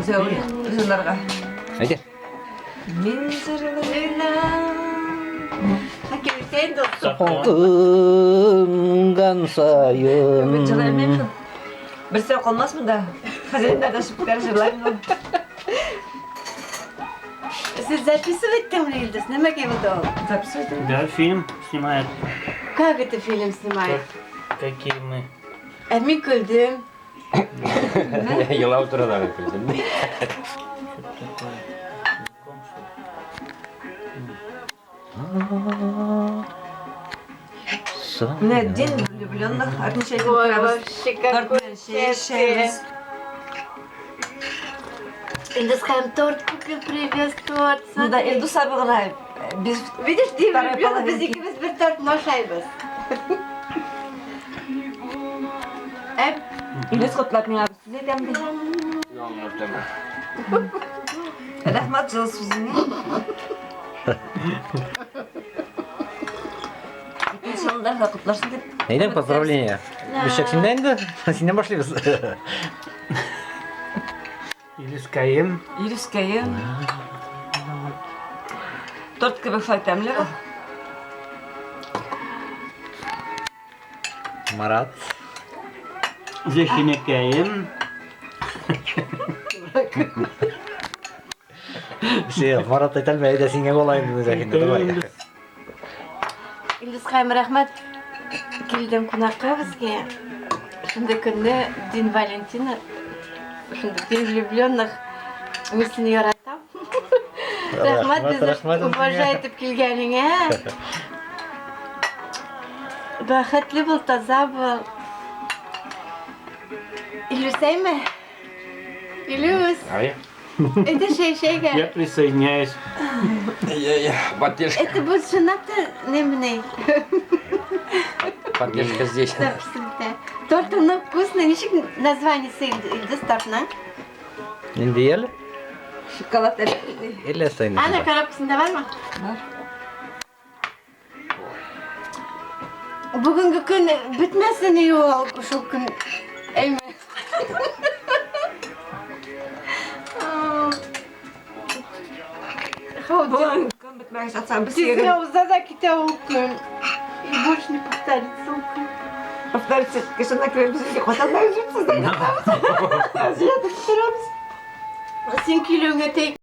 Зәүр җырларга. Әйдә. Мин җырлыйлам. Хакимсен дустым. Кылынган саен. Мин җырлый алмыйм шул. Берсе калмас монда. Хәзер инде шүпләр җырлыйм. Сез записывать Илдус? Нимәгә булды ул? Записывать? Да, фильм снимает. Как это фильм снимает? Какие мы. Ә мин көлдем. Елап утыра да көлдем. Что такое? Знаком, что ли? Менә День влюбленных отмечать Ой, итәбез. вообще Торт какой белән чәй эчәбез. Илдус ханым торт купил, привез торт. Ну да, Смотри. Илдус абый гына без Видишь, день Вторая влюбленных, без половинки. икебез бер торт ашайбыз. Ә Илдус котлап миңа бер сүз әйтәм ди. Рәхмәт җылы сүзеңә. Икенче елда да котларсың дип. Әйдәң поздравления. Бишек синдә инде. Синнән башлыйбыз. Илискаем. Илүскәем. Торт кебек шулай тәмле ул. Марат. Зәхинекәем. Все, Марат әйтәлмә, әйдә сиңа калайын инде Зәхинә, давай. Илдус ханым, рәхмәт. Килдең кунакка безгә. Шундый көнне День Валентина, шундый День влюбленных. Мин сине яратам. Рәхмәт безне рәхмәт уважать итеп килгәнеңә. Бәхетле бул, таза бул. Илүс әйме? Илүс, Ай. әйдә чәй эчәйгә. Я присоединяюсь. Поддержка. Это будет чынлап та немене? Поддержка здесь. Тортының вкусный. Ничек названиесе Илдус тортның? Инде әле? Шоколад әле. Әллә сайын. Ана коробкасында бармы? Бар. Бүгенге көн бетмәсен ул шул көн. Әйме. Бүген көн бетмәгәч атсаң без Тиз сигез. уза да китә ул көн. И больше не повторится ул көн. Повторится, кешене кереп безгә кайталар җитсез. Зиятып торабыз. Син килүеңә тәй